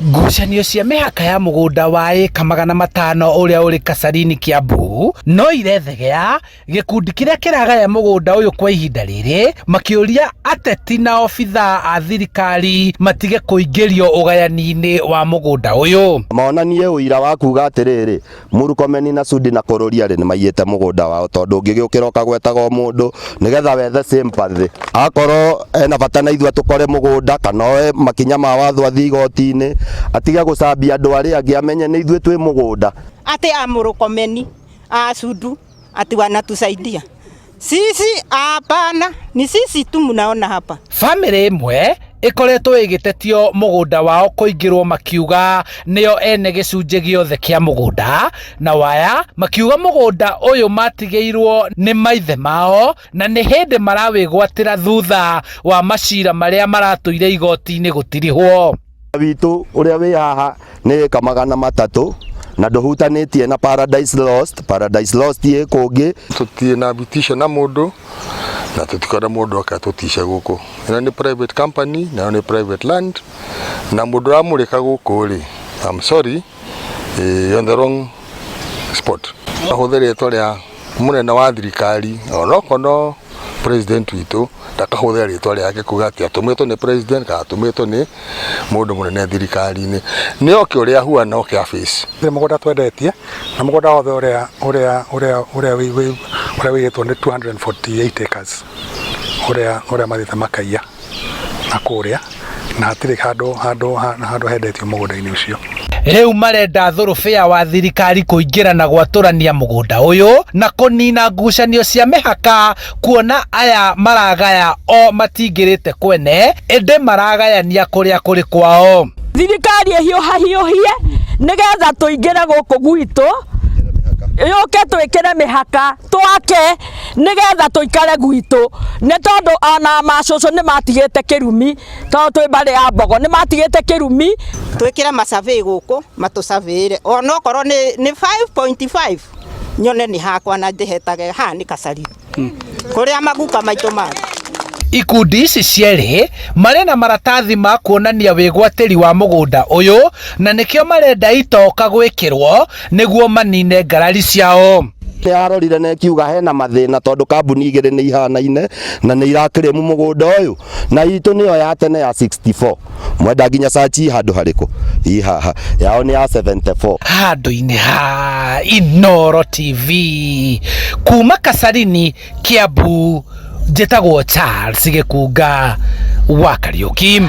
Ngucanio cia mĩhaka ya mũgũnda wa ĩka 500 ũrĩa ũrĩ Kasarini Kiambu no irethegea gĩkundi kĩrĩa kĩragaya mũgũnda ũyũ kwa ihinda rĩrĩ makĩũria ateti na obithaa a thirikari matige kũingĩrio ũgayani-inĩ wa mũgũnda ũyũ. Monanie ũira wa kuga atĩrĩrĩ, Murkomen na Sudi na Kũrũria rĩ nĩmaiyĩte mũgũnda wao tondũ ũngĩgĩũkĩra ũkagwetaga o mũndũ nĩgetha wethe sympathy. Akorwo ena bata na ithuĩ atũkore mũgũnda kana oe makinya ma watho athiĩ igoti-inĩ atige gũcambia andũ arĩa angĩ amenye nĩ ithuĩ twĩ mũgũnda. Ati a Murkomen a Sudu ati wanatusaidia sisi? Hapana, ni sisi tu mnaona hapa. Bamĩrĩ ĩmwe ĩkoretwo ĩgĩtetio mũgũnda wao kũingĩrwo makiuga nĩo ene gĩcunjĩ gĩothe kĩa mũgũnda na waya makiuga mũgũnda ũyũ matigĩirwo nĩ maithe mao na nĩ hĩndĩ marawĩgwatĩra thutha wa macira marĩa maratũire igoti-inĩ gũtirihwo. Witũ ũrĩa wĩ haha nĩ ĩka 300 na ndũhutanĩtie na Paradise Lost. Paradise Lost ĩ kũngĩ. Tũtirĩ na vitisho na mũndũ na tũtikwenda mũndũ oke atũtice gũkũ. Ĩno nĩ private company na ĩno nĩ private land na mũndũ ũramũrĩka gũkũ rĩ, I'm sorry, on the wrong spot. Ahũthĩre rĩtwa rĩa mũnene wa thirikari onokorwo no president witũ, ndakahũthĩra rĩtwa rĩake kuga atĩ atũmĩtwo nĩ president kana atũmĩtwo nĩ mũndũ mũnene thirikari-inĩ. Nĩ oke ũrĩa ahuana oke a face. Nĩ mũgũnda twendetie na mũgũnda wothe ũrĩa wĩigĩtwo nĩ 248 acres ũrĩa mathiĩte makaiya na kũrĩa na hatirĩ handũ hendetio mũgũnda-inĩ ũcio. Rĩu marenda thũrũbĩa wa thirikari kũingĩra na gwatũrania mũgũnda ũyũ na kũnina ngucanio cia mĩhaka kuona aya maragaya o matingĩrĩte kwene ĩndĩ maragayania kũrĩa kũrĩ kwao. Thirikari ĩhiũhahiũhie nĩgetha tũingĩre gũkũ gwitũ, yũke twĩkĩre mĩhaka, twake nĩgetha tũikare gwitũ, nĩ tondũ ona macũcũ nĩ matigĩte kĩrumi, tondũ twĩ mbarĩ ya Mbogo nĩ matigĩte kĩrumi. Twĩkĩre masurvey gũkũ matũsurveyĩre onokorwo nĩ 5.5 nyone nĩ hakwa na ndĩhetage haha nĩ Kasarini kũrĩa maguka maitũ marĩ. Ikundi ici cierĩ marĩ na maratathi ma kuonania wĩgwatĩri wa mũgũnda ũyũ na nĩkĩo marenda itoka gwĩkĩrwo nĩguo manine ngarari ciao. Nĩ yarorire na ĩkiuga hena mathĩna tondũ kambuni igĩrĩ nĩ ihanaine na nĩ irakĩrĩmu mũgũnda ũyũ na itũ nĩyo ya tene ya 64 mwenda nginya sachi handũ harĩkũ ĩ haha yao nĩ ya 74. Handũ-inĩ ha Inooro TV kuma Kasarini Kiambu, njĩtagwo Charles Gĩkunga wa Kariũki.